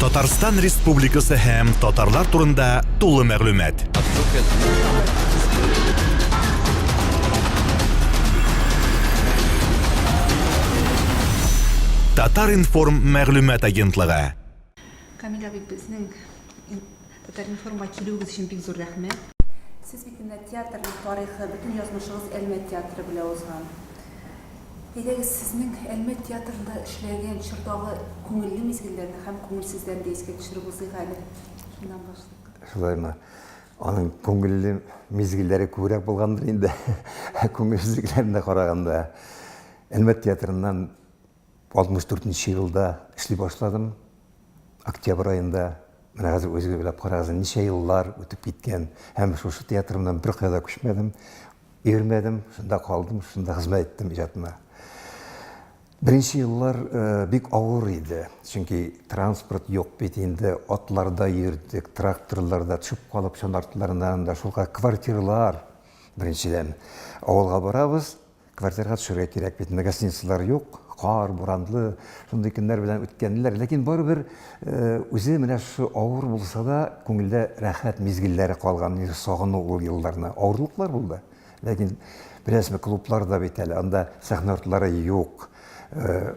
Татарстан Республикасы һәм татарлар турында тулы мәгълүмат. Татар-информ мәгълүмат агентлыгы. Камил абый, безнең Татар-информга килүегез өчен бик зур рәхмәт. Сез бит менә театрның тарихы, бөтен язмышыгыз Әлмәт театры белән узган. Әйдәгез, сезнең Әлмәт театрында эшләгән чордагы күңелле мизгелләрне һәм күңелсезләрне дә искә төшереп узыйк әле. Шуннан башлыйк. Шулаймы? Аның күңелле мизгелләре күбрәк булгандыр инде, күңелсезлекләренә караганда. Әлмәт театрыннан 64 нче елда эшли башладым. Октябрь аенда. Менә хәзер үзегез уйлап карагыз, ничә еллар үтеп киткән. Һәм шушы театрымнан беркая да күчмәдем, йөрмәдем, шунда калдым, шунда хезмәт иттем иҗатыма. Беренче еллар э, бик авыр иде, чөнки транспорт юк бит инде, атларда йөрдек, тракторларда төшеп калып, чана артларыннан да шулка квартиралар беренчедән. Авылга барабыз, Квартирага төшәргә кирәк бит, менә гостиницалар юк, кар, буранлы, шундый көннәр белән үткәннәр. Ләкин барыбер э, үзе менә шушы авыр булса да, күңелдә рәхәт мизгелләре калган, сагыну ул елларны. Авырлыклар булды. Ләкин беләсезме, клублар да бит әле, анда сәхнә артлары юк. Э,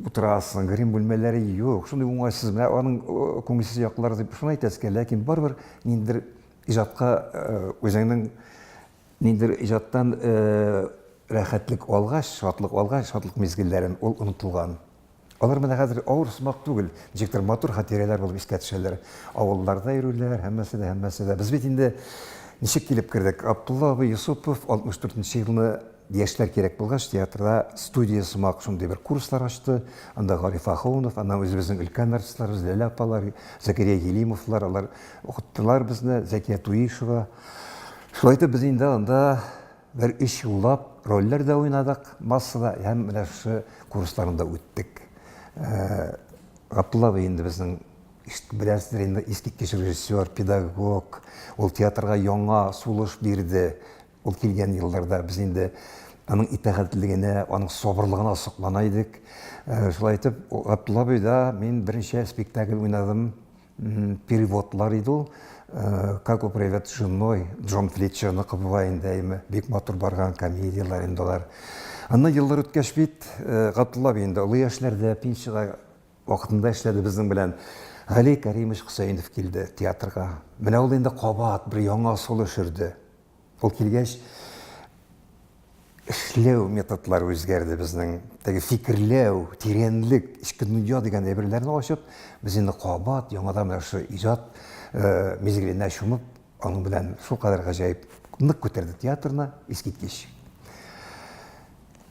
утырасың, грим бүлмәләре юк. Шундый уңайсыз, менә аның э, күңелсез яклары дип шуны әйтәсе килә, ләкин барыбер ниндидер иҗатка үзеңнең Ниндидер иҗаттан рәхәтлек алгач, шатлык алгач, шатлык мизгелләрен ул онытылган. Алар менә хәзер авыр сымак түгел, ничектер матур хатирәләр булып искә төшәләр. Авылларда йөрүләр, һәммәсе дә, һәммәсе дә. Без бит инде ничек килеп кердек? Абдулла абый Юсупов 64 нче елны яшьләр кирәк булгач, театрда студия сымак шундый бер курслар ачты. Анда Гариф Ахунов, аннан үзебезнең өлкән артистларыбыз Ләлә апалар, Зәкәрия Елимовлар, алар укыттылар безне, Зәкия Туишева. Шулай итеп без инде анда бер өч еллап рольләр дә уйнадык массада һәм менә шушы курсларны да үттек. Э, Габдулла абый инде безнең беләсездер инде искиткеч режиссер, педагог. Ул театрга яңа сулыш бирде. Ул килгән елларда без инде аның итагатьлегенә, аның сабырлыгына соклана идек. Э, шулай итеп, Габдулла абыйда мин берничә спектакль уйнадым. Переводлар иде ул. Э, как управлять женой, Джон Флетчерныкы була инде, әйме. Бик матур барган комедияләр инде алар. Аннан еллар үткәч бит, э, Габдулла абый инде олы яшьләрдә, пенсиядә вакытында эшләде безнең белән. Гали Кәримович Хөсәенов килде театрга. Менә ул инде кабат бер яңа сулыш өрде. Ул килгәч, эшләү методлары үзгәрде безнең. Теге фикерләү, тирәнлек, эчке дөнья дигән әйберләрне ачып, без инде кабат яңадан менә шушы иҗат э, мизгеленә чумып, аның белән шулкадәр гаҗәеп нык күтәрде театрны, искиткеч.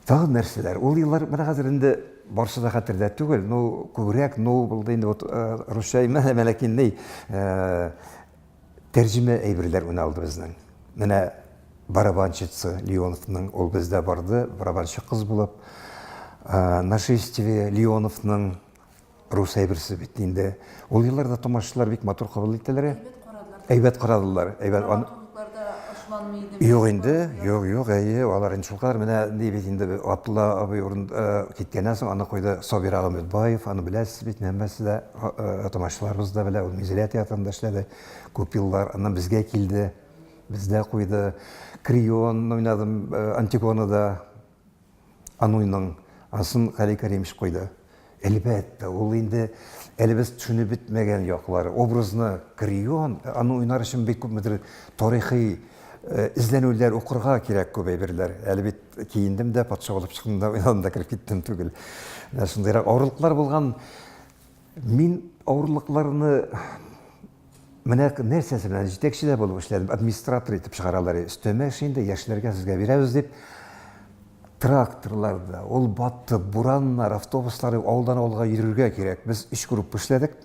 Тагын нәрсәләр? Ул еллар менә хәзер инде барысы да хәтердә түгел. Ну, күбрәк, ну, булды инде вот э, русча имә, ләкин ни, э, Тәрҗемә әйберләр уйналды безнең. Менә барабанщица Леоновның ул бездә барды, барабанчы кыз булып. Нашествие Леоновның рус әйберсе бит инде. Ул елларда тамашачылар бик матур кабул иттеләр. Әйбәт карадылар. Әйбәт. Юк инде, юк, юк, әйе, алар инде шулкадәр менә ни бит инде Абдулла абый урын киткәннән соң аны куйды Сабир ага Өметбаев, аны беләсез бит, һәммәсе дә тамашачыларыбыз да белә, ул Минзәлә театрында эшләде күп еллар, аннан безгә килде, бездә куйды. Крион уйнадым, Антигонада. Ануйның асын Гали Кәримович куйды. Әлбәттә, ул инде әле без төшенеп бетмәгән яклары. Образны Крион, аны уйнар өчен бик күпмедер тарихи э, эзләнүләр укырга кирәк күп әйберләр. Әле бит киендем дә, патша булып чыктым да, уйнадым да кереп киттем түгел. Менә шундыйрак авырлыклар булган. Мин авырлыкларны менә нәрсәсе белән җитәкче дә булып эшләдем, администратор итеп чыгаралар. Өстәмә эш инде, яшьләргә сезгә бирәбез дип. Тракторларда, ул батты, бураннар, автобуслар авылдан авылга йөрергә кирәк. Без өч группа эшләдек.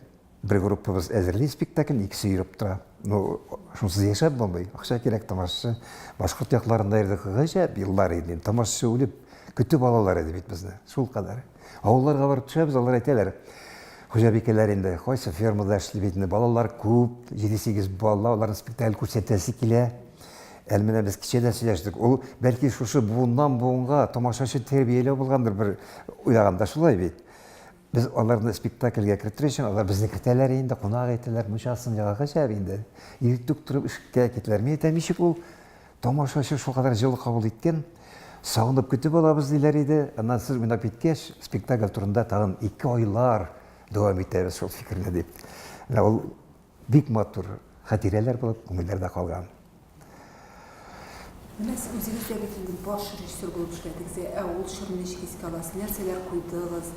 Бер группабыз әзерли спектакль, икесе йөреп тора. Ну, шунсыз яшәп булмый. Акча кирәк, тамашачы. Башкорт якларында йөрдек, гаҗәп еллар иде. Тамашачы үлеп, көтеп алалар иде бит безне. Шулкадәр. Авылларга барып төшәбез, алар әйтәләр, хуҗабикәләр инде, кайсы фермада эшли бит инде, балалар күп, 7-8 бала, аларны спектакль күрсәтәсе килә. Әле менә без кичә дә сөйләштек. Ул бәлки шушы буыннан буынга тамашачы тәрбияләү булгандыр бер уйлаганда шулай бит. Без аларны спектакльгә кертер өчен, алар безне кертәләр инде, кунак итәләр, мунчасын яга гаҗәп инде. Иртүк торып эшкә китәләр. Мин әйтәм, ничек ул тамашачы шулкадәр җылы кабул иткән, сагынып көтеп алабыз диләр иде. Аннан сез уйнап киткәч, спектакль турында тагын ике айлар дәвам итәбез шул фикерне дип. Менә ул Бик матур хатирәләр булып күңелләрдә калган. Менә сез үзегез дә бит инде баш режиссер булып эшләдегез, ә ул чорны ничек искә аласыз, нәрсәләр куйдыгыз?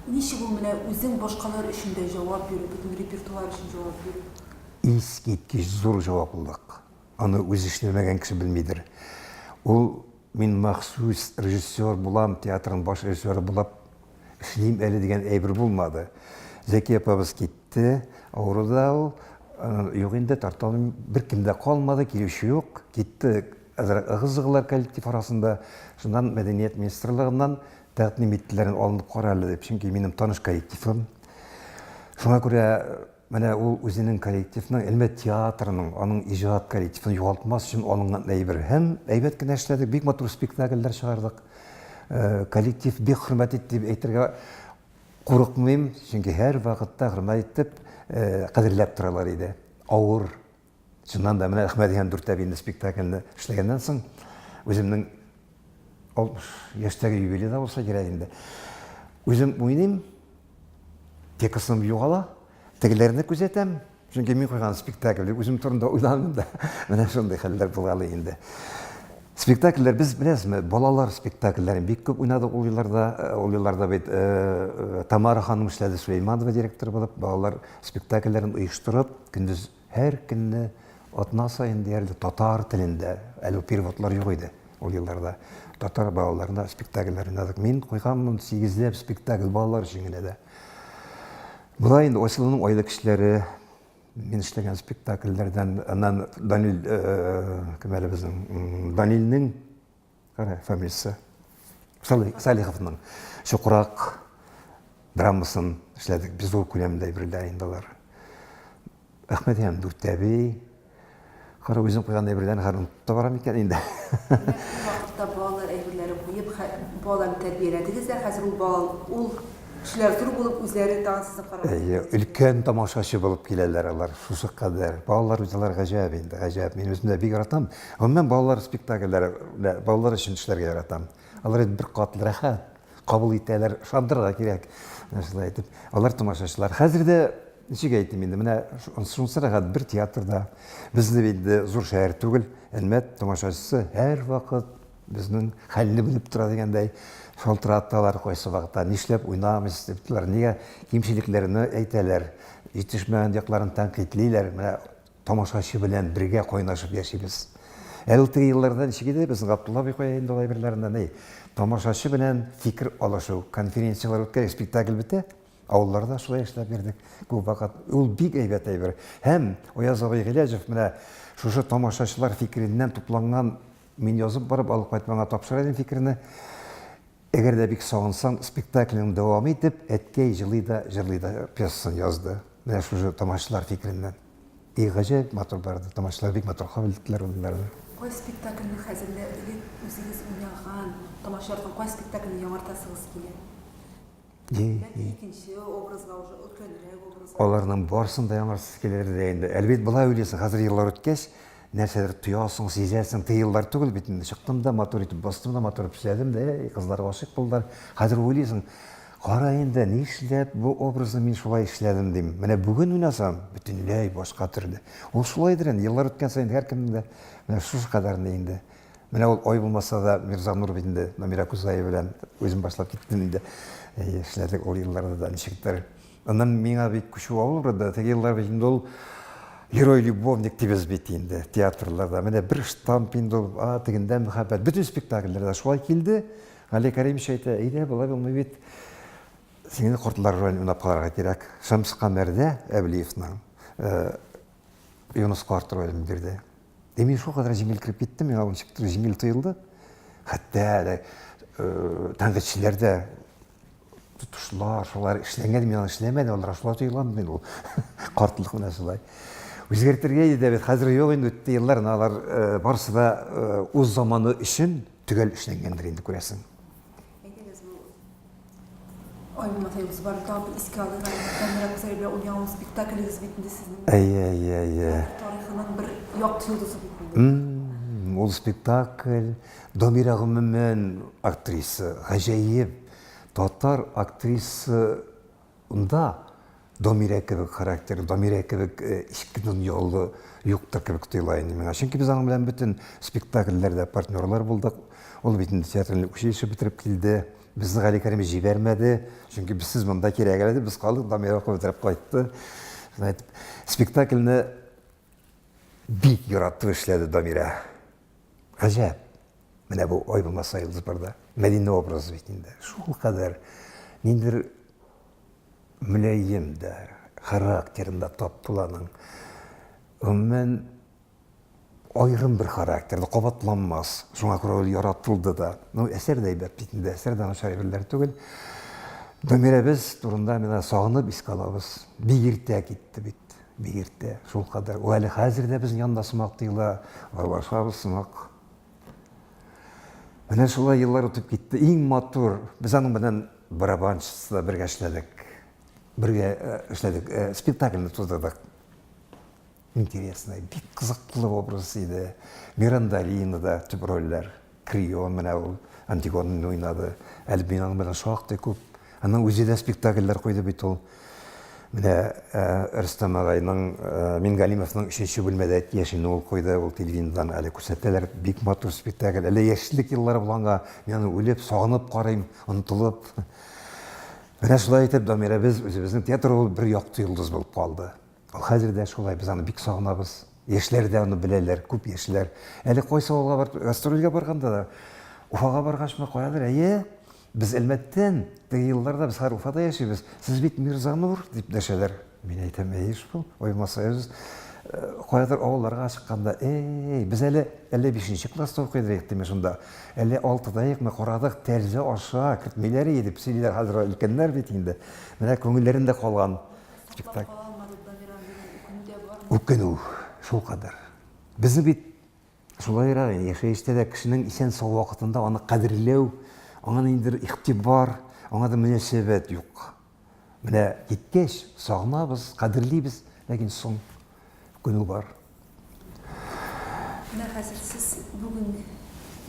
Ничек ул менә үзең башкалар өчен дә җавап бирү, бөтен репертуар өчен җавап бирү? Искиткеч зур җаваплылык. Аны үзе эшләмәгән кеше белмидер. Ул мин махсус режиссер булам, театрның баш режиссеры булып эшлим әле дигән әйбер булмады. Зәки апабыз китте, авыру да ул, юк инде, тарта алмыйм, беркем дә калмады, килүче юк, китте әзрәк ыгы-зыгылар коллектив арасында. Шуннан мәдәният министрлыгыннан тәкъдим иттеләр, алынып кара әле дип, чөнки минем таныш коллективым. Шуңа күрә Менә ул үзенең коллективның, Әлмәт театрының, аның иҗат коллективын югалтмас өчен алынган әйбер. Һәм әйбәт кенә эшләдек, бик матур спектакльләр чыгардык. Э, коллектив бик хөрмәт итте дип әйтергә курыкмыйм, чөнки һәрвакытта хөрмәт итеп, э, кадерләп торалар иде. Авыр. Чыннан да, менә Әхмәдихан Дүртәби инде спектакльне эшләгәннән соң, үземнең 60 яшьтәге юбилейда булса кирәк инде. Үзем уйныйм, Текстым югала, тегеләрне күзәтәм, чөнки мин куйган спектакль, үзем турында уйланмыйм да. Менә шундый хәлләр булгалый инде. Спектакльләр без беләсезме, балалар спектакльләрен бик күп уйнадык ул елларда. Э, ул елларда бит э, э, Тамара ханым эшләде Сулейманова директор булып, балалар спектакльләрен оештырып, көндез Һәр көнне, атна саен диярлек татар телендә, әле ул переводлар юк иде ул елларда, татар балаларына спектакльләр уйнадык. Мин куйганмын сигезләп спектакль балалар өчен генә дә. Болай инде Айсылуның айлы кешеләре, мин эшләгән спектакльләрдән, аннан Данил, э, кем әле безнең, Данилнең Кара фамилиясе. Салиховның Чукрак драмасын эшләдек. Без зур күләмдә әйберләр инде алар. Әхмәдиян Дүртәби. Кара үзем куйган әйберләрне хәзер онытып та барам икән инде. Димәк, ул вакытта балалар әйберләре куеп, балаларны тәрбияләдегез дә, хәзер ул бала, ул Кешеләр зур булып үзләре тагын сезне карап. Әйе, өлкән тамашачы булып киләләр алар, шушы кадәр. Балалар бит алар гаҗәп инде, гаҗәп. Мин үзем дә бик яратам. Гомумән, балалар спектакльләре, балалар өчен эшләргә яратам. Алар бит беркатлы, рәхәт кабул итәләр, ышандырырга кирәк. Менә шулай итеп. Алар тамашачылар. Хәзер дә ничек әйтим инде, менә шунысы рәхәт, бер театрда. Безне бит инде зур шәһәр түгел, Әлмәт тамашачысы һәрвакыт Безнең хәлне белеп тора дигәндәй, шалтыраталар кайсы вакытта, нишләп уйнамыйсыз дип торалар, нигә кимчелекләрне әйтәләр, җитешмәгән якларын тәнкыйтьлиләр. Менә тамашачы белән бергә кайнашып яшибез. Әле ул теге елларда ничек иде, безнең Габдулла абый куя инде ул әйберләрне, ни, тамашачы белән фикер алышу, конференцияләр үткәрә, спектакль бетә, авылларда шулай эшләп йөрдек күп вакыт. Ул бик әйбәт әйбер. Һәм Аяз абый Гыйләҗев менә шушы тамашачылар фикереннән тупланган Мин язып барып, алып кайтып аңа тапшыра идем фикерне. Әгәр дә бик сагынсаң, спектаклен дәвам итеп, Әткәй җылый да, җырлый да пьесасын язды. Менә шушы тамашачылар фикереннән. И гаҗәеп матур барды. Тамашачылар бик матур кабул иттеләр ул елларны. Кайсы спектакльне хәзер менә элек үзегез уйнаган, тамашачылардан кайсы спектакльне яңартасыгыз килә? Бәлки икенче образга уже, өлкәнрәк образга. Аларның барысын да яңартасы килер дә инде. Әле бит болай уйлыйсың, хәзер еллар үткәч, нәрсәдер тоясың, сизәсең. Теге еллар түгел бит инде. Чыктым да, матур итеп бастым да, матур итеп сөйләдем дә, әй, кызлар гашыйк булдылар. Хәзер уйлыйсың, кара инде, нишләп бу образны мин шулай эшләдем дим. Менә бүген уйнасам, бөтенләй башка төрле. Ул шулайдыр инде, еллар үткән саен һәркемнең дә менә шушы кадәрне инде. Менә ул ай булмаса да Мирзанур бит инде Намира Кузаева белән үзем башлап киттем инде. Эшләдек ул елларда да ничектер. Аннан миңа бит күчү авыр булды. Теге еллар бит инде ул герой-любовник дибез бит инде театрларда. Менә бер штамп инде ул, а, тегендә мөхәббәт. Бөтен спектакльләрдә шулай килде. Гали Кәримович әйтә, әйдә, болай булмый бит. Сине кортлар ролен уйнап карарга кирәк. Шәмс Камәрдә Әблиевның Юныс карт ролен бирде. И мин шулкадәр җиңел кереп киттем, миңа ул ничектер җиңел тоелды. Хәтта әле тәнкыйтьчеләр дә тотышлар, шулар эшләнгән, мин аны эшләмәдем, алар шулай тоелган мин ул. Картлык менә шулай. Үзгәртергә иде дә бит, хәзер юк инде үтте еллар, менә алар барысы да үз заманы өчен төгәл эшләнгәндер инде, күрәсең. Әйдәгез, бу Ай булмаса йолдыз бар, тагын бер искә алыйк әле. Дамира Гүзәл белән уйнаган ул спектаклегез бит инде сезнең. Әйе, әйе, әйе. Тарихының бер якты йолдызы бит инде. Ул спектакль, Дамира гомумән актриса, гаҗәеп. Татар актриса Унда Дамирә кебек характер, Дамирә кебек эчке дөньялы юктыр кебек тоела инде миңа. Чөнки без аның белән бөтен спектакльләрдә партнерлар булдык. Ул бит инде театральный училище бетереп килде. Безне Гали Кәримович җибәрмәде. Чөнки без сез монда кирәк әле дип, без калдык, Дамирә укып бетереп кайтты. Шулай итеп, спектакльне бик яратып эшләде Дамирә. Гаҗәп. Менә бу Ай булмаса йолдыз барда. Мәдинә образы бит инде. Шул кадәр ниндидер мөлаем дә, характерын да тапты ул аның. Гомумән, аерым бер характерлы, кабатланмас. Шуңа күрә ул яратылды да. Ну, әсәр дә әйбәт бит инде, әсәр дә начар әйберләр түгел. Дамирәбез турында менә сагынып искә алабыз. Бик иртә китте бит. Бик иртә, шулкадәр. Ул әле хәзер дә безнең янда сымак тоела, аралашабыз сымак. Менә шулай еллар үтеп китте. Иң матур, без аның белән барабанчысы да бергә эшләдек. Бергә э, эшләдек, э, спектакльне тудырдык. Интересный, бик кызыклы образ иде. Мирандалина да төп рольләр. Крион менә ул Антигонаны уйнады. Әле мин аның белән шактый күп. Аның үзе дә спектакльләр куйды бит ул. Менә э, Рөстәм агайның э, Мингалимовның өченче бүлмәдә яшенне ул куйды. Ул телевидениедән әле күрсәтәләр. Бик матур спектакль. Әле яшьлек еллары булганга мин аны үлеп, сагынып карыйм, онытылып. Менә шулай итеп Дамирәбез үзебезнең театр ул бер якты йолдыз булып калды. Ул хәзер дә шулай, без аны бик сагынабыз. Яшьләр дә аны беләләр, күп яшьләр. Әле кайсы авылга барып, гастрольгә барганда да, Уфага баргачмы, каядыр, әйе, без Әлмәттән, теге елларда без хәзер Уфада яшибез, сез бит Мирзанур, дип дәшәләр. Мин әйтәм, әйе шул, ой, э, каядыр авылларга чыкканда, эй, без әле әллә бишенче класста укыйдыр идек димә шунда, әллә алтыда идекме, карадык, тәрәзә аша кертмиләр иде дип сөйлиләр хәзер өлкәннәр бит инде. Менә күңелләрендә калган. Спектакль. Кала алмадык Дамираны дигән үкенү дә бармы? Үкенү шулкадәр. Безнең бит шулайрак инде, яшәештә дә кешенең исән-сау вакытында аны кадерләү, аңа ниндидер игътибар, аңа да мөнәсәбәт юк. Менә киткәч, сагынабыз, кадерлибез, ләкин соң үкенү бар. Менә хәзер сез бүген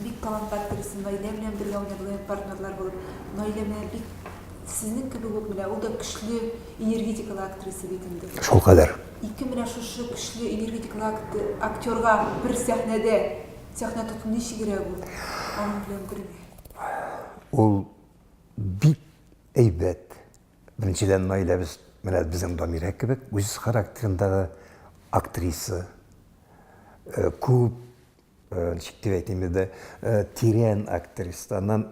бик талантлы актриса Наилә белән бергә уйнадыгыз, партнерлар булып. Наилә менә бик сезнең кебек үк менә ул да көчле энергетикалы актриса бит инде. Шулкадәр. Ике менә шушы көчле энергетикалы актерга бер сәхнәдә сәхнә тоту ничегрәк ул? Аның белән бергә. Ул бик әйбәт. Беренчедән, Наиләбез менә безнең Дамирә кебек үз характерындагы актриса. Э, күп, э, ничек дип әйтим инде, э, тирән актриса. Аннан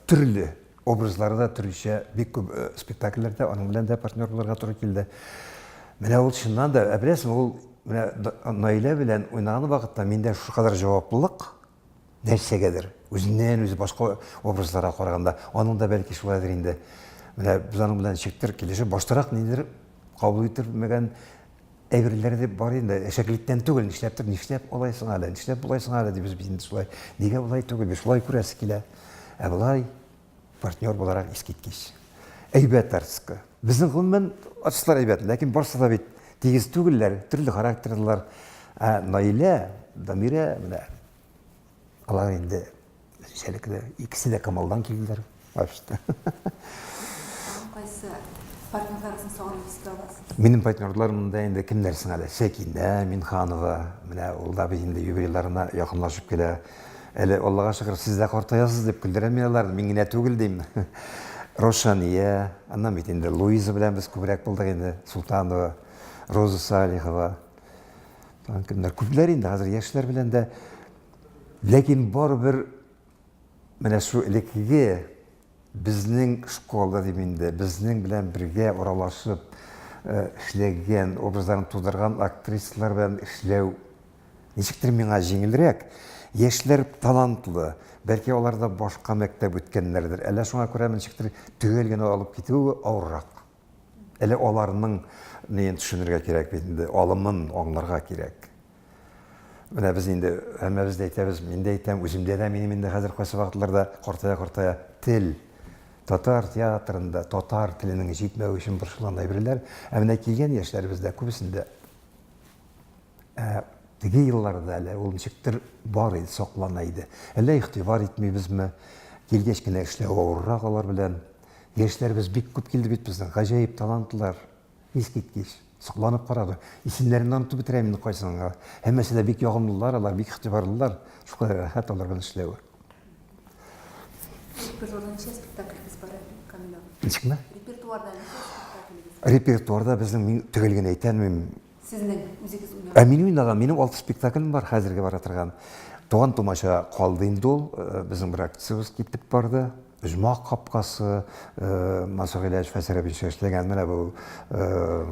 төрле образлары да төрлечә бик күп спектакльләрдә аның белән дә партнер булырга туры килде. Менә ул чыннан да, ә беләсеңме, ул менә Наилә белән уйнаган вакытта миндә шулкадәр җаваплылык Нәрсәгәдер, үзеннән-үзе башка образларга караганда, аның да бәлки шулайдыр инде. Менә без аның белән ничектер килешеп, баштарак ниндидер кабул ителмәгән әйберләр дә бар инде. Әшәкелектән түгел, нишләптер, нишләп алай соң әле, нишләп болай соң әле дибез без инде шулай. Нигә болай түгел, без шулай күрәсе килә. Ә болай партнер буларак искиткеч. Әйбәт артистка. Безнең гомумән артистлар әйбәт, ләкин барысы да бит тигез түгелләр, төрле характерлылар. Ә Наилә, Дамирә менә Алар инде үзенчәлекле, икесе дә Камалдан килделәр вообще. Кайсы партнерларыгызны сагынып искә аласыз? Минем партнерлар монда инде кемнәр соң әле? Сәкинә Минханова, менә ул да бит инде юбилейларына якынлашып килә. Әле Аллага шөкер, сез дә картаясыз дип көлдерәм мин аларны, мин генә түгел дим. Рошания, аннан бит инде Луиза белән без күбрәк булдык инде, Султанова, Роза Салихова. Тагын кемнәр? Күпләр инде хәзер яшьләр белән дә. Ләкин барыбер менә шул элеккеге безнең школа дип инде, безнең белән бергә аралашып э, эшләгән, образларын тудырган актрисалар белән эшләү ничектер миңа җиңелрәк. Яшьләр талантлы, бәлки алар да башка мәктәп үткәннәрдер. Әллә шуңа күрә ничектер төгәл генә алып китүе авыррак. Әле аларның неен төшенергә кирәк бит инде, алымын аңларга кирәк. Менә без инде һәммәбез дә әйтәбез, мин дә әйтәм, үземдә дә минем инде хәзер кайсы вакытларда картая-картая тел. Татар театрында татар теленең җитмәве өчен борчылган әйберләр. Ә менә килгән яшьләребездә күбесендә ә, теге елларда әле ул ничектер бар иде, саклана иде. Әллә игътибар итмибезме? Килгәч кенә эшләү авыррак алар белән. Яшьләребез бик күп килде бит безнең, гаҗәеп талантлар. Искиткеч. Сокланып карады. Исемнәрен онытып бетерәм инде кайсының. Һәммәсе дә бик ягымлылар алар, бик игътибарлылар. Шулкадәр рәхәт алар белән эшләве. Репертуарда ничә спектаклегез бар әле, Камил абый? Ничекме? Репертуарда ничә спектаклегез бар? Репертуарда безнең мин төгәл генә әйтә алмыйм. Сезнең үзегез уйнаган? Ә мин уйнаган, минем 6 спектаклем бар хәзерге бара торган. Туган тумача калды инде ул, э, безнең бер акциябез китеп барды. Оҗмах капкасы, э, Мансур Гыйләҗев әсәре буенча эшләгән менә бу э,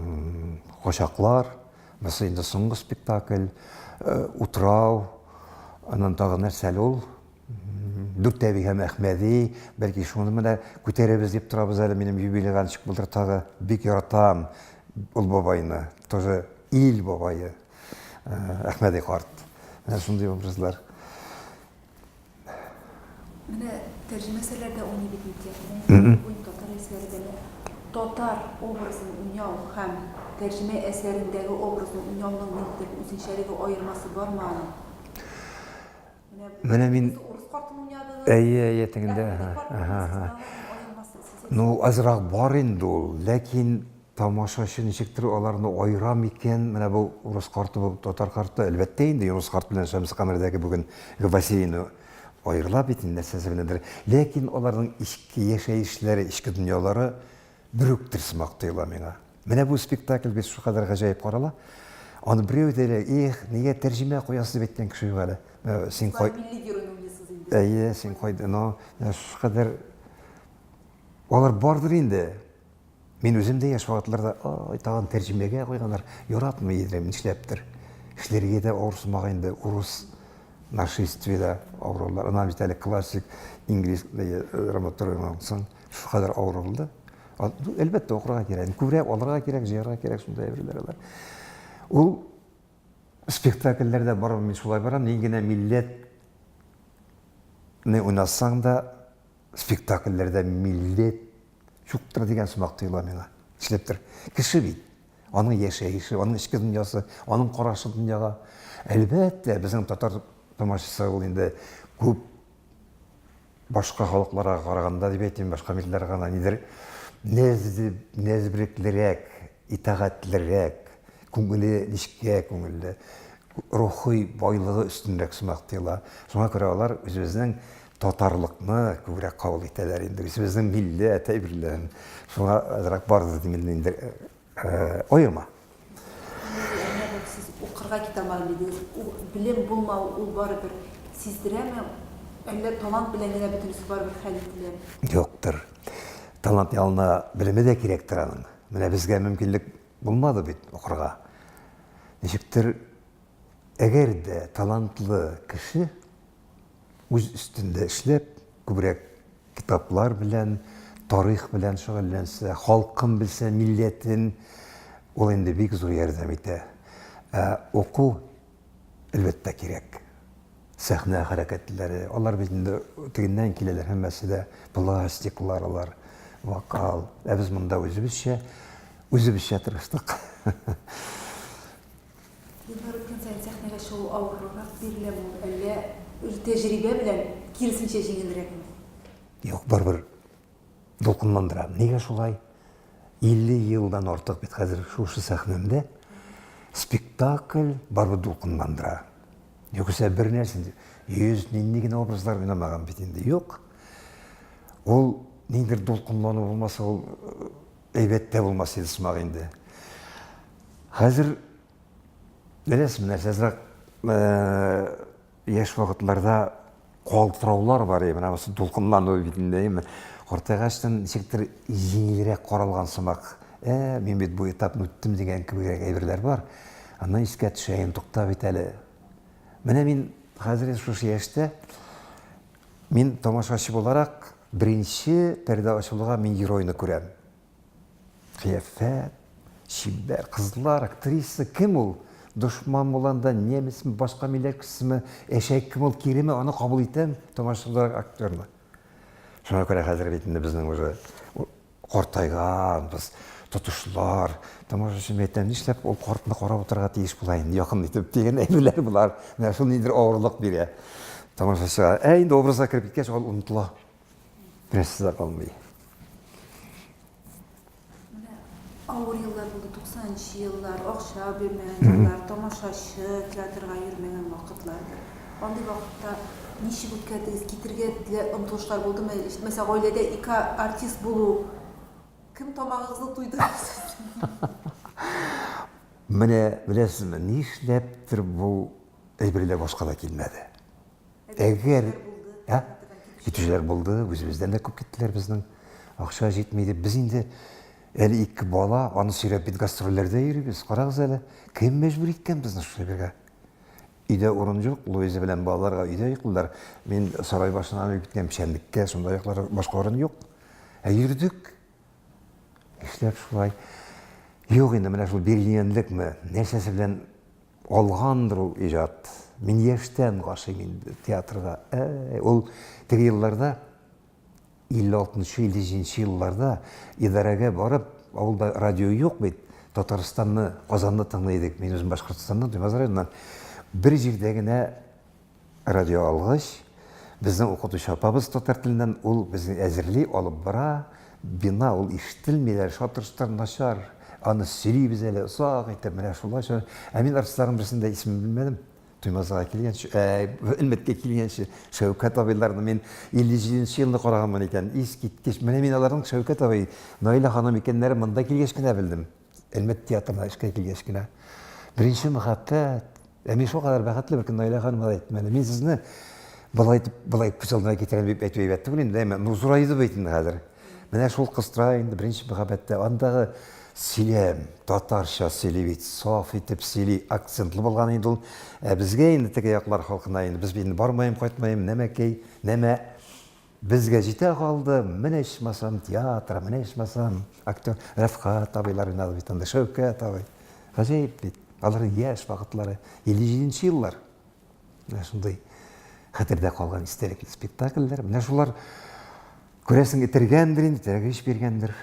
Качаклар, бусы инде соңгы спектакль, э, Утрау, аннан тагы нәрсә әле ул? Дүрт әби һәм Әхмәди, бәлки шуны менә күтәрәбез дип торабыз әле, минем юбилейга ничек булдыр тагы. Бик яратам ул бабайны, тоже ил бабае, Әхмәди карт. Менә шундый образлар. Менә тәрҗемә әсәрләр дә уйный бит инде театр. Уйный татар әсәре дә. Татар образын уйнау һәм тәрҗемә әсәрендәге образны уйнауның ниндидер үзенчәлеге, аермасы бармы аның? Менә мин Әйе, әйе, тегендә. Ну, азрак бар инде ул, ләкин тамашачы ничектер аларны аера микән? Менә бу урыс карты, бу татар карты, әлбәттә инде Юныс карт белән Шәмси Камәрдәге бүген Василийны аерыла бит инде нәрсәсе беләндер. Ләкин аларның эчке яшәешләре, эчке дөньялары бер үктер сымак тоела миңа. Менә бу спектакль бит шулкадәр гаҗәеп карала. Аны берәү дә әле, эх, нигә тәрҗемә куясыз дип әйткән кеше юк әле. Син кай... Милли геройны уйныйсыз инде. Әйе, син кайда, но шулкадәр алар бардыр инде. Мин үзем дә яшь вакытларда, ай, тагын тәрҗемәгә куйганнар, яратмый идем, нишләптер. Эшләргә дә авыр сымак инде, урыс нашествиедә авырулар. Аннан бит әле классик инглиз драматургның соң шулкадәр авыр булды. Әлбәттә, укырга кирәк. Күбрәк алырга кирәк, җыярга кирәк шундай әйберләр алар. Ул спектакльләрдә барып мин шулай барам, ни генә милләтне уйнасаң да, спектакльләрдә милләт юктыр дигән сымак тоела миңа. Нишләптер. Кеше бит. Аның яшәеше, аның эчке дөньясы, аның карашы дөньяга. Әлбәттә, безнең татар тамашачысы ул инде күп башка халыкларга караганда дип әйтим, башка милләтләргә караганда нидер нәзбереклерәк, итагатьлерәк, күңеле нечкә күңелле, рухи байлыгы өстенрәк сымак тоела. Шуңа күрә алар үзебезнең татарлыкны күбрәк кабул итәләр инде, үзебезнең милләт әйберләрен. Шуңа азрак бардыр дим инде. Аерма. Сез укырга китә алмадым дидегез. Ул белем булмау ул барыбер сиздерәме? Әллә талант белән генә бөтенесе барыбер хәл ителә? Юктыр. Талант янына белеме дә кирәктер аның. Менә безгә мөмкинлек булмады бит укырга. Ничектер, әгәр дә талантлы кеше үз өстендә эшләп, күбрәк китаплар белән, тарих белән шөгыльләнсә, халкын белсә, милләтен, ул инде бик зур ярдәм итә. Ә уку, әлбәттә, кирәк. Сәхнә хәрәкәтләре, алар бит инде тегеннән киләләр, һәммәсе дә пластиклар алар, вокал. Ә без монда үзебезчә, үзебезчә тырыштык. Еллар үткән саен сәхнәгә чыгу авыррак биреләме ул, әллә үз тәҗрибә белән киресенчә җиңелрәкме? Юк, барыбер дулкынландыра. Нигә шулай? 50 елдан артык бит хәзер шушы сәхнәмдә. Спектакль барыбер дулкынландыра. Югыйсә бер нәрсә, йөз нинди генә образлар уйнамаган бит инде. Юк. Ул ниндидер дулкынлану булмаса, ул әйбәт тә булмас иде сымак инде. Хәзер беләсезме нәрсә, әзрәк яшь вакытларда калтыраулар бар, менә бусы дулкынлану бит инде, әйеме? Картайгачтан ничектер җиңелрәк каралган сымак. Ә, мин бит бу этапны үттем дигән кебегрәк әйберләр бар. Аннан искә төшә, инде тукта бит әле. Менә мин хәзер шушы яшьтә мин тамашачы буларак беренче пәрдә ачылуга мин геройны күрәм. Кыяфәт, чибәр кызлар, актриса, кем ул? Дошман булганда немецме, башка милләт кешесеме, әшәкеме ул, киреме, аны кабул итәм, тамашачы буларак актерны. Шуңа күрә хәзер бит инде безнең уже картайганбыз, тотышлар. Тамашачы мин әйтәм, нишләп ул картны карап утырырга тиеш була инде, якын итеп дигән әйберләр болар. Менә шул ниндидер авырлык бирә тамашачыга. Ә инде образга кереп киткәч, ул онытыла. Берсе дә калмый. Менә авыр еллар булды, 90 нчы еллар, акча бирмәгән еллар, тамашачы театрга йөрмәгән вакытлардыр. Андый вакытта ничек үткәрдегез, китергә телә омтылышлар булдымы? Җитмәсә, гаиләдә ике артист булу, кем тамагыгызны туйдырды сезнең? Менә, беләсезме, нишләптер бу әйберләр башка да килмәде. Әгәр, ә? Китүчеләр булды, үзебездән дә күп киттеләр безнең. Акча җитми дип. Без инде әле ике бала, аны сөйрәп бит гастрольләрдә йөрибез. Карагыз әле, кем мәҗбүр иткән безне шушы әйбергә? Өйдә урын юк, Луиза белән балаларга өйдә йоклыйлар. Мин сарай башына менеп киткән печәнлеккә, шунда йоклар башка урын юк. Ә йөрдек. Нишләп шулай? Юк инде, менә шул бирелгәнлекме, нәрсәсе белән Алгандыр ул иҗат. Мин яшьтән гашыйк инде театрга. Әй, ул теге елларда, 56-57 нче елларда идарәгә барып, авылда радио юк бит, Татарстанны, Казанны тыңлый идек. Мин үзем Башкортостаннан, Туймазы районыннан. Бер җирдә генә Радиоалгыч, безнең укытучы апабыз татар теленнән, ул безне әзерли, алып бара. Бина ул ишетелми дә, шатыр-шотыр начар. Аны сөйлибез әле озак итеп, менә шулай. Ә мин артистларның берсен дә исемен белмәдем. Туймазыга килгәнче, Әлмәткә килгәнче, Шәүкәт абыйларны мин 57 нче елны караганмын икән. Искиткеч. Менә мин аларның Шәүкәт абый, Наилә ханым икәннәрен монда килгәч кенә белдем. Әлмәт театрына эшкә килгәч кенә. Беренче мәхәббәт. Ә мин шулкадәр бәхетле бер көн Наилә ханым әйттем әле. Мин сезне болай итеп, болай күз алдына китерәм дип әйтү әйбәт түгел инде, әмма ну зурайды бит инде хәзер. Менә шул кыз тора инде беренче мәхәббәттә. Андагы сөйләм, татарча сөйли бит, саф итеп сөйли, акцентлы булган инде ул. Ә безгә инде теге яклар халкына инде без бит инде бармаем, кайтмаем, нәмәкәй, нәмә. Безгә җитә калды, менә ичмасам театр, менә ичмасам актер. Рәфкать абыйлар уйнады бит анда, Шәүкәт абый. Гаҗәеп бит. Аларның яшь вакытлары, 57 нче еллар. Менә шундый хәтердә калган истәлекле спектакльләр. Менә шулар күрәсең этергәндер инде, этәргеч биргәндер.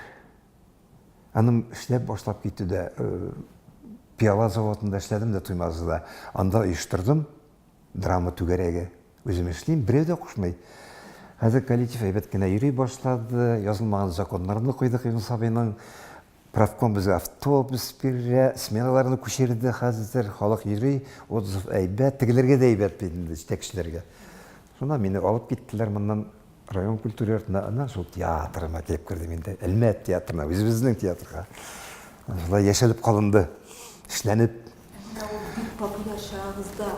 Аның эшләп башлап китүдә э, пиала заводында эшләдем дә Туймазыда. Анда оештырдым драма түгәрәге. Үзем эшлим, берәү дә кушмый. Хәзер коллектив әйбәт кенә йөри башлады, язылмаган законнарны куйдык Юныс абыйның. Профком безгә автобус бирә, сменаларны күчерде хәзер, халык йөри, отзыв әйбәт, тегеләргә дә әйбәт бит инде, җитәкчеләргә. Шуннан мине алып киттеләр моннан район культура йортына, аннан шул театрыма килеп кердем инде, Әлмәт театрына, үзебезнең театрга. Шулай яшәлеп калынды, эшләнеп. Ә менә ул бик популяр чагыгызда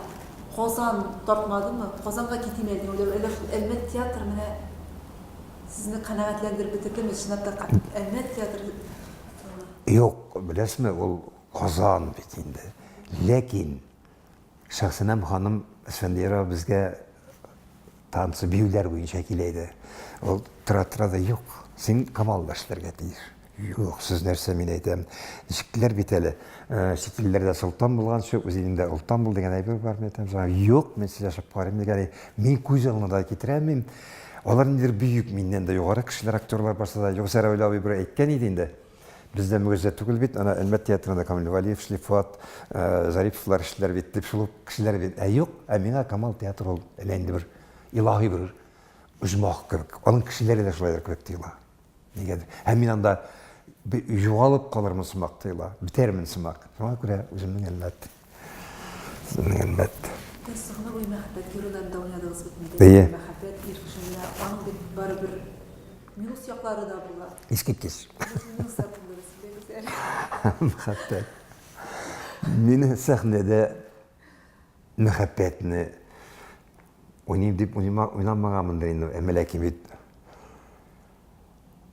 Казан тартмадымы? Казанга китим әле дип уйлап, әллә шул Әлмәт театры менә сезне канәгатьләндереп бетердеме? Чынлап та Әлмәт театры Юк, беләсезме, ул Казан бит инде. Ләкин Шәхсәнәм ханым Әсфәндиярова безгә танцы, биюләр буенча килә иде. Ул тора-тора да, юк, син Камалда эшләргә тиеш. Юк, сез нәрсә, мин әйтәм, ничекләр бит әле, э, чит илләрдә солтан булганчы, үз илеңдә олтан бул дигән әйбер бар, мин әйтәм, сиңа, юк, мин сөйләшеп карыйм дигән, мин күз алдына да китерәмим. Алар ниндидер бөек, миннән дә югары кешеләр, актерлар барсы да. Югыйсә Равил абый бер әйткән иде инде. Бездә мөгезләр түгел бит, ана Әлмәт театрында Камил Вәлиев эшли, Фуат э, Зариповлар эшлиләр бит, дип шул ук кешеләр бит. Ә юк, ә миңа Камал театры ул әллә инде бер илаһи бер оҗмах кебек. Аның кешеләре дә шулайдыр кебек тоела. Нигәдер. Һәм мин анда югалып калырмын сымак тоела, бетәрмен сымак. Шуңа күрә үземнең Әлмәт. Үземнең Әлмәт. Сез гомер буе мәхәббәт геройларында уйнадыгыз бит инде. Әйе. Мәхәббәт ир кеше менә аның бит барыбер минус яклары да була. Искиткеч. Минуслар турында да сөйләгез әле. Мәхәббәт. Мин сәхнәдә мәхәббәтне уйныйм дип уйнамаганмындыр инде, әмма ләкин бит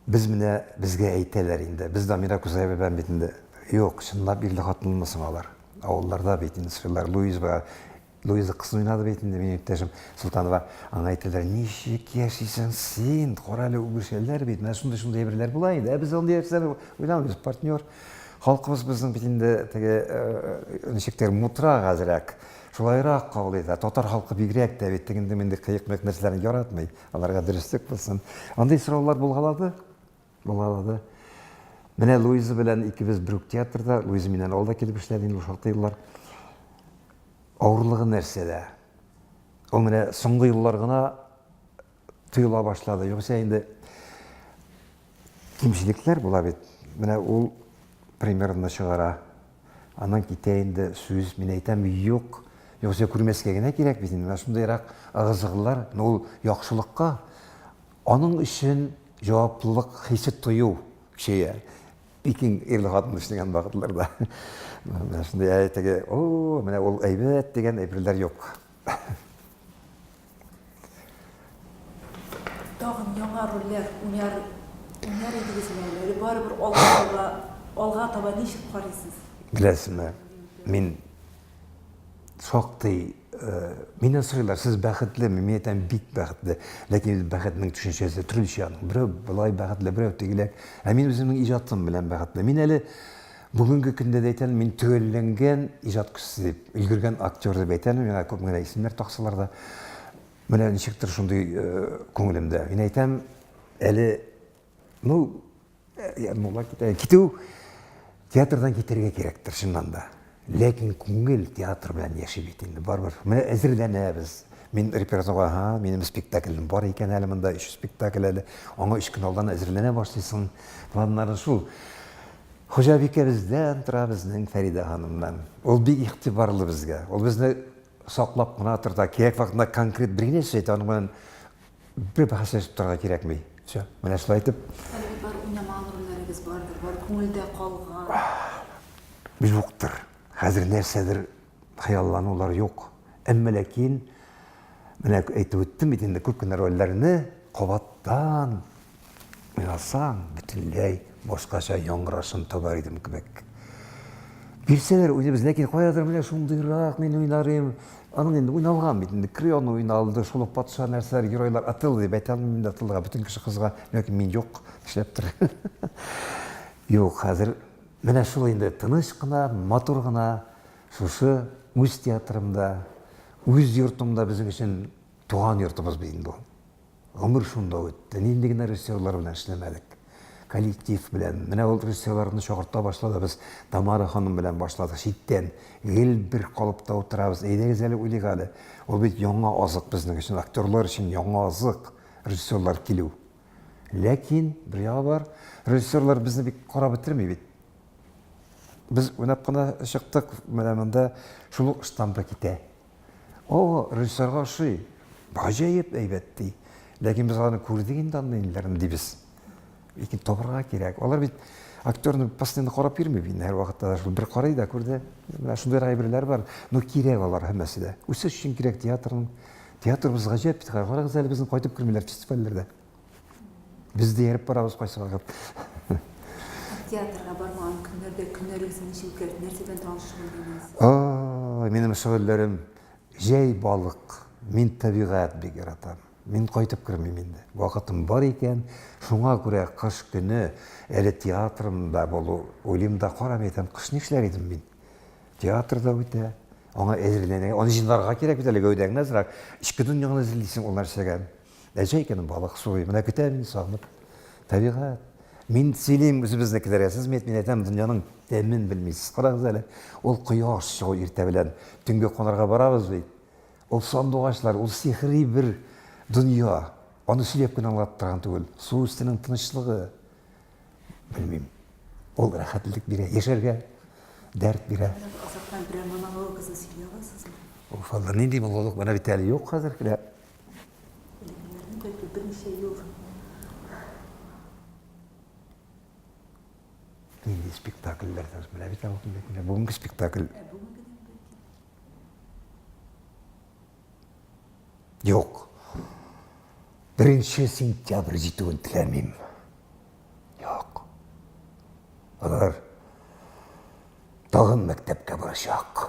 Без менә безгә әйтәләр инде. Без Дамира Кузаева белән бит инде. Юк, чынлап ирле хатынлымы соң алар? Авылларда бит инде сорыйлар. Луиза Луиза кызын уйнады бит инде минем иптәшем Солтанова. Аңа әйтәләр, ничек яшисең син? Кара әле үбешәләр бит. Менә шундый-шундый әйберләр була инде. Ә без андый нәрсәне уйламыйбыз. Партнер. Халкыбыз безнең бит инде теге э, ничектер мутрак әзрәк. шулайрак кабул итә. Татар халкы бигрәк тә бит тегенде-менде кыек-мыек нәрсәләрне яратмый. Аларга дөреслек булсын. Андый сораулар булгалады. Булгалады. Менә Луиза белән икебез бер үк театрда, Луиза миннән алда килеп эшләде инде шактый еллар. Авырлыгы нәрсәдә? Ул менә соңгы еллар гына тоела башлады. Югыйсә инде кимчелекләр була бит. Менә ул примерно чыгара. Аннан китә инде сүз, мин әйтәм, юк. Югыйсә күрмәскә генә кирәк бит инде. Менә шундыйрак ыгы-зыгылар, но ул яхшылыкка. Аның өчен җаваплылык хисе тою көчәя. Икең ирле хатын эшләгән вакытларда. Менә шундый әй теге, о, менә ул әйбәт дигән әйберләр юк. Тагын яңа рольләр уйнар, уйнар идегезме әле? Әле барыбер алга таба, алга таба ничек карыйсыз? Беләсезме, мин шактый э, миннән сорыйлар, сез бәхетлеме? Мин әйтәм, бик бәхетле. Ләкин бәхетнең төшенчәсе төрлечә аның. Берәү болай бәхетле, берәү тегеләк. Ә мин үземнең иҗатым белән бәхетле. Мин әле Бүгенге көндә дә әйтәм, мин төгәлләнгән иҗат кешесе дип, өлгергән актер дип әйтәм, миңа күп генә исемнәр таксалар да, менә ничектер шундый э, күңелемдә. Мин әйтәм, әле, ну, э, мулла китә, китү театрдан китәргә кирәктер, чыннан да. Ләкин күңел театр белән яши бит инде, барыбер. Менә әзерләнәбез. Мин репертуарга, ага, минем спектаклем бар икән әле монда, өч спектакль әле. Аңа өч көн алдан әзерләнә башлыйсың. Планнары шул. Хуҗабикәбездән тора безнең Фәридә ханымнан. Ул бик игътибарлы безгә. Ул безне саклап кына торда. Кирәк вакытында конкрет бер генә сүз әйтә, аның белән бер бәхәсләшеп торырга кирәкми. Все, менә шулай итеп. Әле бит бар уйнамаган рольләрегез бардыр, бар күңелдә калган. Юктыр. Хәзер нәрсәдер хыялланулар юк. Әмма ләкин менә әйтеп үттем бит инде күп кенә рольләрне кабаттан Уйласаң, бөтенләй башкача яңгырашын табар идем кебек. Бирсәләр уйныйбыз, ләкин каядыр менә шундыйрак мин уйнарым. Аның инде уйналган бит инде, Креон уйналды, шул ук патша нәрсәләр, геройлар, Отелло дип әйтә алмыйм инде Отеллога, бөтен кеше кызга, ләкин мин юк, нишләптер. Юк, хәзер менә шул инде тыныч кына, матур гына шушы үз театрымда, үз йортымда безнең өчен туган йортыбыз бит инде ул. Гомер шунда үтте. Нинди генә режиссерлар белән эшләмәдек. Коллектив белән. Менә ул режиссерларны чакырта башлады. Без Тамара ханым белән башладык. Читтән гел бер калыпта утырабыз. Әйдәгез әле уйлыйк әле. Ул бит яңа азык безнең өчен, актерлар өчен яңа азык режиссерлар килү. Ләкин бер ягы бар, режиссерлар безне бик карап бетерми бит. Без уйнап кына чыктык, менә монда шул ук штампы китә. О, режиссерга ошый. Гаҗәеп әйбәт, ди. Ләкин без аны күрдек инде андый ниләрне, дибез. Ләкин табырга кирәк. Алар бит актерны постоянно карап йөрми бит һәрвакытта да шул бер карый да күрде. Менә шундыйрак әйберләр бар. Но кирәк алар һәммәсе дә. Үсеш өчен кирәк театрның. Театрыбыз гаҗәп бит. Карагыз әле безне кайтып кермиләр фестивальләрдә. Без дә ияреп барабыз кайсы вакыт. Театрга бармаган көннәрдә көннәрегезне ничек үткәрдегез? Нәрсә белән тагын шөгыльләнәсез? Ой, минем шөгыльләрем җәй балык. Мин табигать бик яратам. Мин кайтып кермим инде. Вакытым бар икән, шуңа күрә кыш көне әле театрымда булу уйлыйм да карам әйтәм, кыш нишләр идем мин? Театрда үтә, аңа әзерләнергә, аны җыйнарга кирәк бит әле гәүдәңне әзрәк, эчке дөньяңны әзерлисең ул нәрсәгә. Ә җәй көне балык суы. Менә көтәм мин сагынып. Табигать. Мин сөйлим үзебезнекеләргә. Сез мин әйтәм, дөньяның тәмен белмисез. Карагыз әле, ул кояш чыгу иртә белән. Төнге кунарга барабыз бит. Ул сандугачлар, ул сихри бер дөнья. Аны сөйләп кенә аңлатып торган түгел. Су өстенең тынычлыгы. Белмим. Ул рәхәтлек бирә, яшәргә дәрт бирә. Азактан берәр монологыгызны сөйли аласызмы? Уф, Алла, нинди монолог? Менә бит әле юк хәзер. Элеккеләрне бәлки берничә ел. Нинди спектакльләрдән менә бит ул менә бүгенге спектакль. Ә бүгенгедән бәлки. Юк. Беренче сентябрь җитүен теләмим. Юк. Алар тагын мәктәпкә барачак.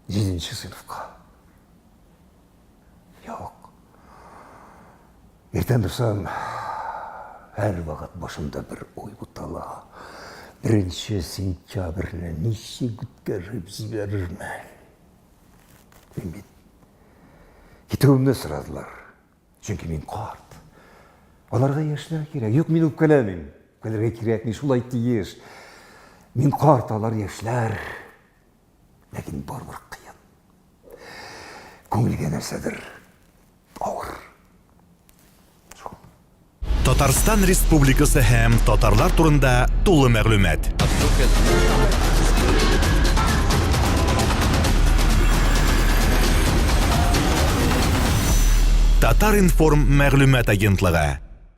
Җиденче сыйныфка. Юк. Иртән торсам, һәрвакыт башымда бер уй бутала. Беренче сентябрьне ничек үткәреп җибәрермен? Мин бит китүемне сорадылар. Чөнки мин карт. Аларга яшьләр кирәк. Юк, мин үпкәләмим. Үпкәләргә кирәкми, шулай тиеш. Мин карт, алар яшьләр. Ләкин барыбер кыен. Күңелгә нәрсәдер авыр. Шул. Татарстан Республикасы һәм татарлар турында тулы мәгълүмат. Татар-информ мәгълүмат агентлыгы.